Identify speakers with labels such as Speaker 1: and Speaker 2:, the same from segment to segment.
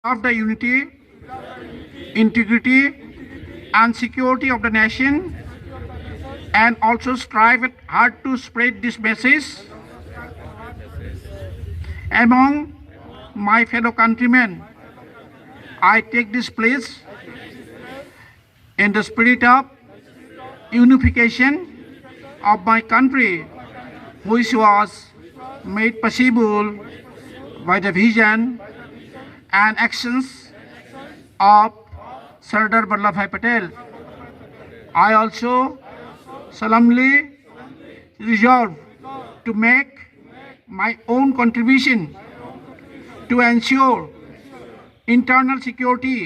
Speaker 1: Of the unity, integrity, and security of the nation, and also strive hard to spread this message among my fellow countrymen. I take this place in the spirit of unification of my country, which was made possible by the vision and actions of Sardar Vallabhbhai Patel. I also solemnly resolve to make my own contribution to ensure internal security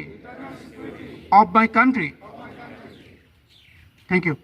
Speaker 1: of my country. Thank you.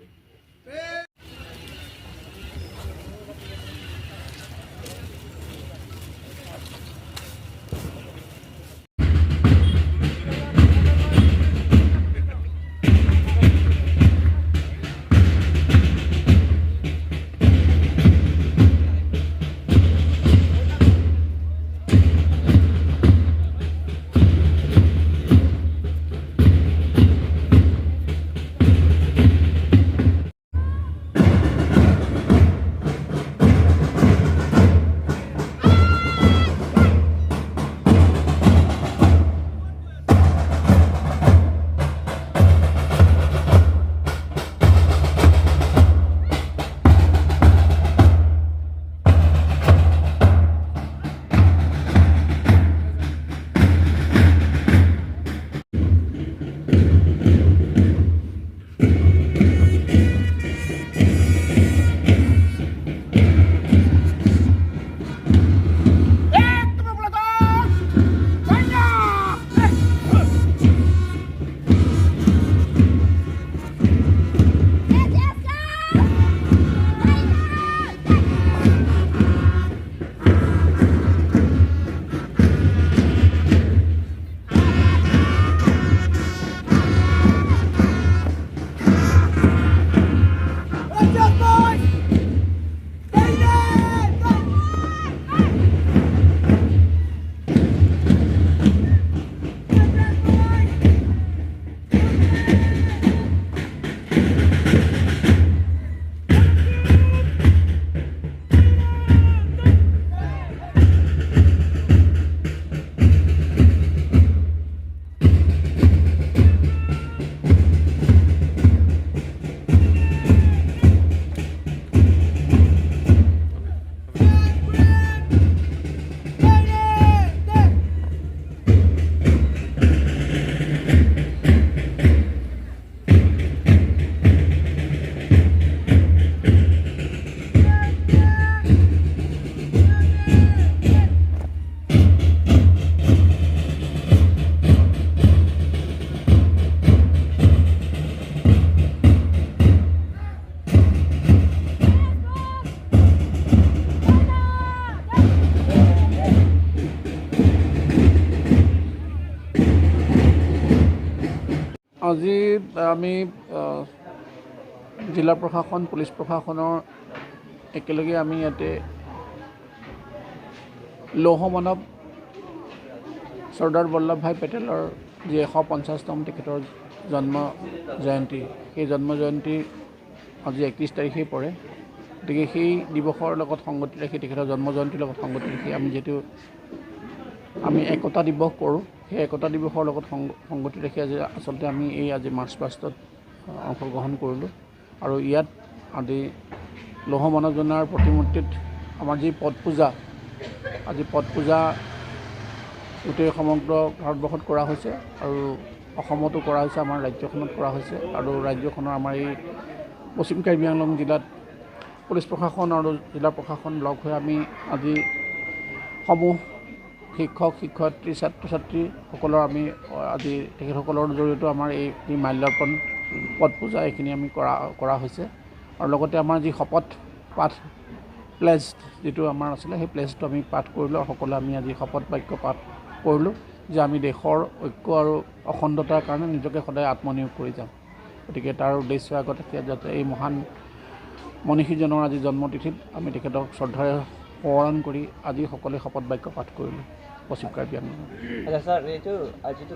Speaker 2: আজি আমি জিলা প্ৰশাসন, police প্ৰশাসনৰ একেলগে আমি ইয়াতে লৌহ মানৱ চৰ্দাৰ বল্লভভাই পেটেলৰ যি 150তম তেখেতৰ জন্ম জয়ন্তী, সেই জন্ম জয়ন্তী আজি 31 তাৰিখেই পৰে। গতিকে সেই দিৱসৰ লগত সংগতি ৰাখি, তেখেতৰ জন্ম জয়ন্তীৰ লগত সংগতি ৰাখি আমি যিহেতু আমি একতা দিৱস কৰোঁ, সেই একতা দিৱসৰ লগত সংগতি ৰাখি আজি আচলতে আমি এই আজি মাৰ্চ পাষ্টত অংশগ্ৰহণ কৰিলোঁ। আৰু ইয়াত আজি লৌহ মানৱজনাৰ প্ৰতিমূৰ্তিত আমাৰ যি পদ পূজা, আজি পদ পূজা গোটেই সমগ্ৰ ভাৰতবৰ্ষত কৰা হৈছে আৰু অসমতো কৰা হৈছে, আমাৰ ৰাজ্যখনত কৰা হৈছে। আৰু ৰাজ্যখনৰ আমাৰ এই পশ্চিম কাৰ্বি আংলং জিলাত পুলিচ প্ৰশাসন আৰু জিলা প্ৰশাসন লগ হৈ আমি আজি সমূহ শিক্ষক শিক্ষয়িত্ৰী ছাত্ৰ ছাত্ৰীসকলৰ আমি আজি তেখেতসকলৰ জৰিয়তেও আমাৰ এই যি মাল্যাৰ্পণ, পদ পূজা এইখিনি আমি কৰা হৈছে। আৰু লগতে আমাৰ যি শপত পাঠ, প্লেজ যিটো আমাৰ আছিলে, সেই প্লেজটো আমি পাঠ কৰিলোঁ আৰু সকলোৱে আমি আজি শপত বাক্য পাঠ কৰিলোঁ যে আমি দেশৰ ঐক্য আৰু অখণ্ডতাৰ কাৰণে নিজকে সদায় আত্মনিয়োগ কৰি যাম। গতিকে তাৰ উদ্দেশ্য আগতে যাতে এই মহান মনীষীজনৰ আজি জন্মতিথিত আমি তেখেতক শ্ৰদ্ধাৰে সোঁৱৰণ কৰি আজি সকলোৱে শপত বাক্য পাঠ কৰিলোঁ। পশ্চিম কাৰ্বি আংলঙত।
Speaker 3: আচ্ছা ছাৰ, এইটো যিটো